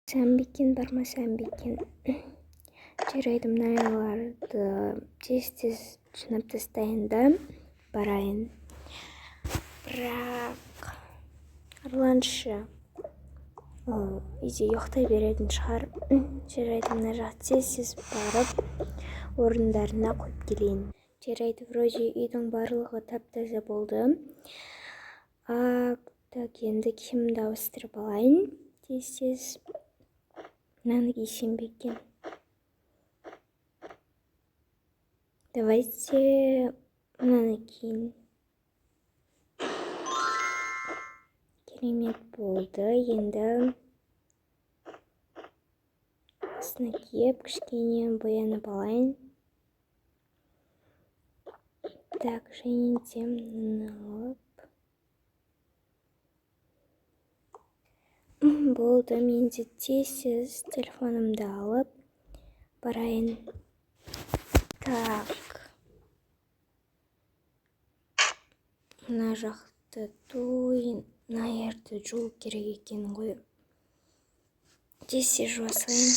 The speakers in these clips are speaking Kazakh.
Барсам ба екен, бармасам ба екен? Жарайды, мыналарды тез-тез жинап тастайын да барайын. Бірақ Арлан ше, ол үйде ұйықтай беретін шығар. Жарайды, мына жақты тез-тез барып орындарына қойып келейін. Жарайды, вроде үйдің барлығы тап-таза болды. Так, енді киімімді ауыстырып алайын. Тез-тез мынаны кисем бе екен? Давайте мынаны киейін. Керемет болды. Енді осыны киіп, кішкене боянып алайын. Так, және де мынаны алып. Болды, мен де тез-тез телефонымды алып барайын. Так. Мына жақты туй, мына жерді жуу керек екен ғой. Тез-тез жуа салайын.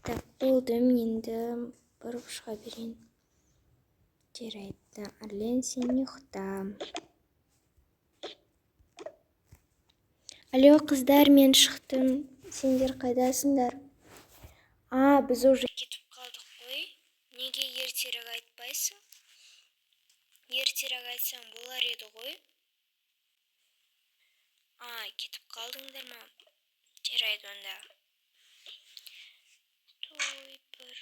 Так, болды, мен енді барып шыға берейін. Жарайды, Арлен, сен ұйықта. Алло, қыздар, мен шықтым. Сендер қайдасыңдар? А, біз уже кетіп қалдық қой. Неге ертерек айтпайсың? Ертерек айтсаң болар еді ғой. А, кетіп қалдыңдар ма? Жарайды онда. Той бір.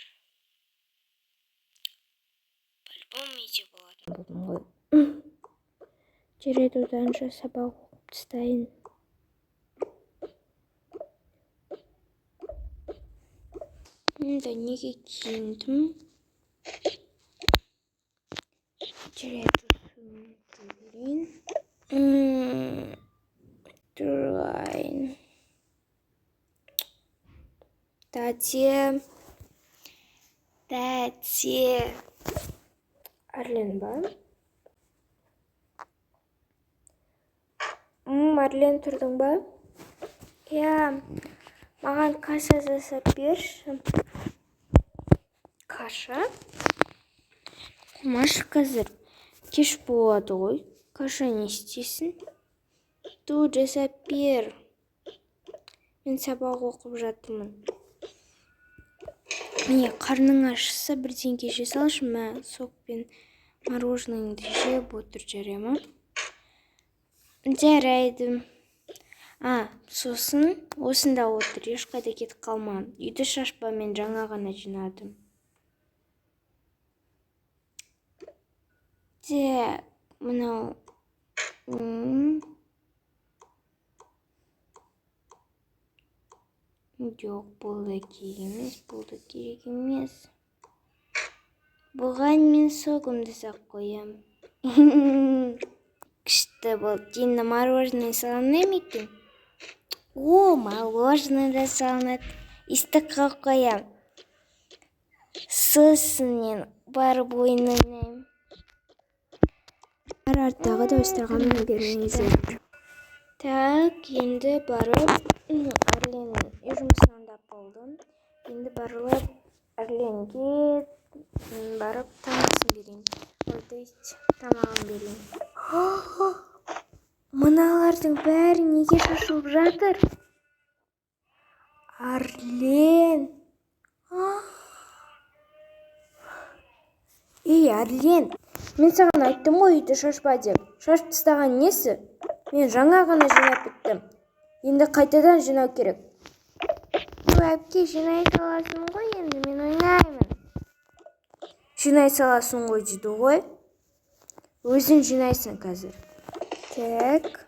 По-любому үйде болатын болдым ғой. Жарайды, оданша сабақ оқып тастайын. Енді неге киіндім? Жарайды, берейін. Тұрайын. Тәте. Тәте. Арлен ба? Арлен, тұрдың ба? Иә, маған каша жасап берші. Каша? Қумашы, қазір кеш болады ғой. Каша не істейсің? Ту, жасап бер. Мен сабақ оқып жатырмын. Міне, қарның ашса, бірдеңке жей салшы, мә, сок пен мороженоеңді жеп отыр, жарай ма? Жарайды. А, сосын осында отыр, ешқайда кетіп қалма. Үйді шашпа, мен жаңа ғана жинадым. Так, мынау. Жоқ, бұл да керек емес, бұл да керек емес. Бұған мен согымды сап қоям. Күшті болды. Енді мороженое салынай ма екен? О, мороженое да салынады. Ыстық қылып қоям. Сосын мен барып ойын ойнаймын. Арттағы дауыстарға мән бермеңіздер. Так, енді барып Арлен үй жұмысын орындап болдым. Енді барып Арленге барып тамасын берейін. Ой, то есть тамағын берейін. Мыналардың бәрі неге шашылып жатыр? Арлен. Ей, Арлен, мен саған айттым ғой үйді шашпа деп. Шашып тастаған несі? Мен жаңа ғана жинап біттім. Енді қайтадан жинау керек. Ой, әпке, жинай саласың ғой енді, мен ойнаймын. Жинай саласың ғой дейді ғой. Өзің жинайсың қазір. Так.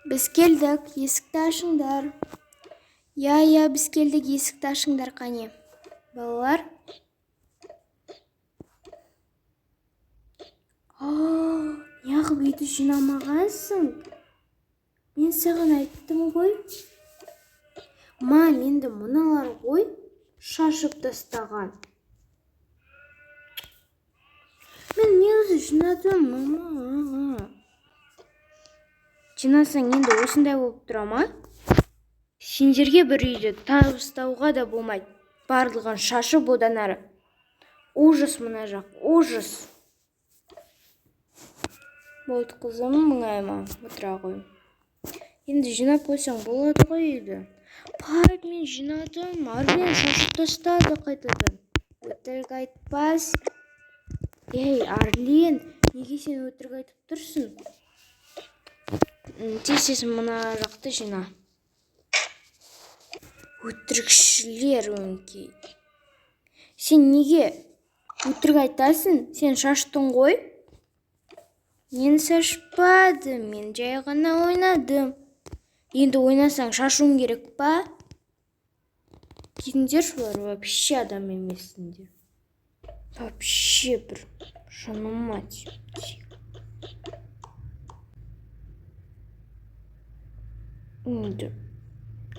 Біз келдік, есікті ашыңдар. Иә, иә, біз келдік, есікті ашыңдар, қане. Балалар. Неғып үйді жинамағансың? Мен саған айттым ғой. Мам, енді мыналар ғой шашып тастаған. Жинадым, мама. Жинасаң, енді осындай болып тұра ма? Сендерге бір үйді табыстауға да болмайды. Барлығын шашып одан әрі. Ужас мына жақ, ужас. Болды, қызым, мұңайма, отыра ғой. Енді жинап қойсаң болады ғой үйді. Пайп, мен жинадым, Арлен шашып тастады қайтадан. Өтірік айтпас. Ей, Арлен, неге сен өтірік айтып тұрсың? Тез-тез мына жақты жина. Өтірікшілер өңкей. Сен неге өтірік айтасың? Сен шаштың ғой. Мен шашпадым, мен жай ғана ойнадым. Енді ойнасаң шашуың керек па? Кетіңдерші олар, вообще адам емессіңдер. Вообще бір жаныма тиіп. Енді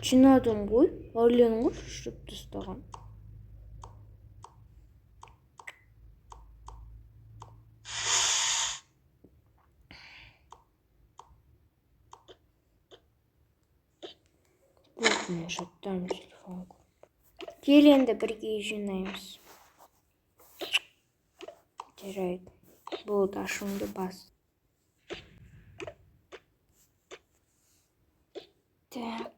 жинадым ғой, Арлен ғой шашып тастаған. Болды, мен жатамын телефон көріп. Кел енді бірге жинаймыз. Жарайды. Болды, ашуыңды бас. Так.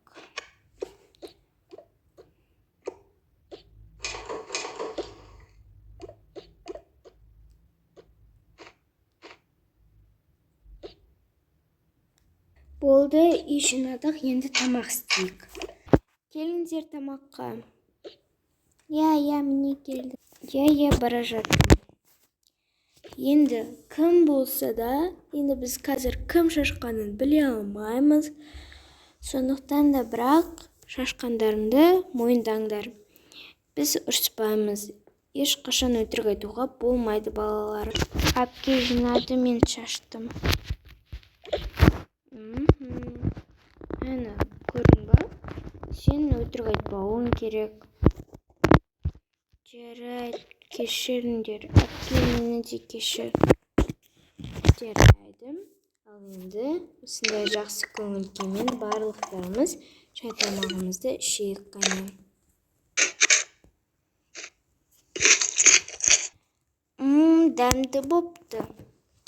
Болды, үй жинадық, енді тамақ істейік. Келіңдер тамаққа. Иә, иә, міне келдім. Иә, иә, бара жатырмын. Енді кім болса да, енді біз қазір кім шашқанын біле алмаймыз. Сондықтан да бірақ шашқандарымды мойындаңдар. Біз ұрыспаймыз. Ешқашан өтірік айтуға болмайды, балалар. Әпке жинады, мен шаштым. Әні, көрдің ба? Сен өтірік айтпауың керек. Жарайды, кешіріңдер. Әпке, мені де кешір. Жарайды. Ал енді осындай жақсы көңіл күймен барлықтарымыз шай тамағымызды ішейік қане. Дәмді бопты.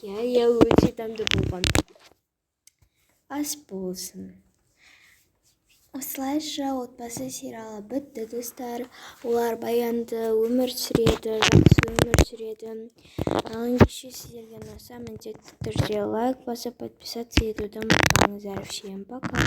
Иә, иә, өте дәмді болған. Ас болсын. Осылайша отбасы сериалы бітті, достар. Олар баянды өмір сүреді, жақсы өмір сүреді. Ал ендеше сіздерге ұнаса, міндетті түрде лайк басып, подписаться етуді ұмытпаңыздар. Всем пока.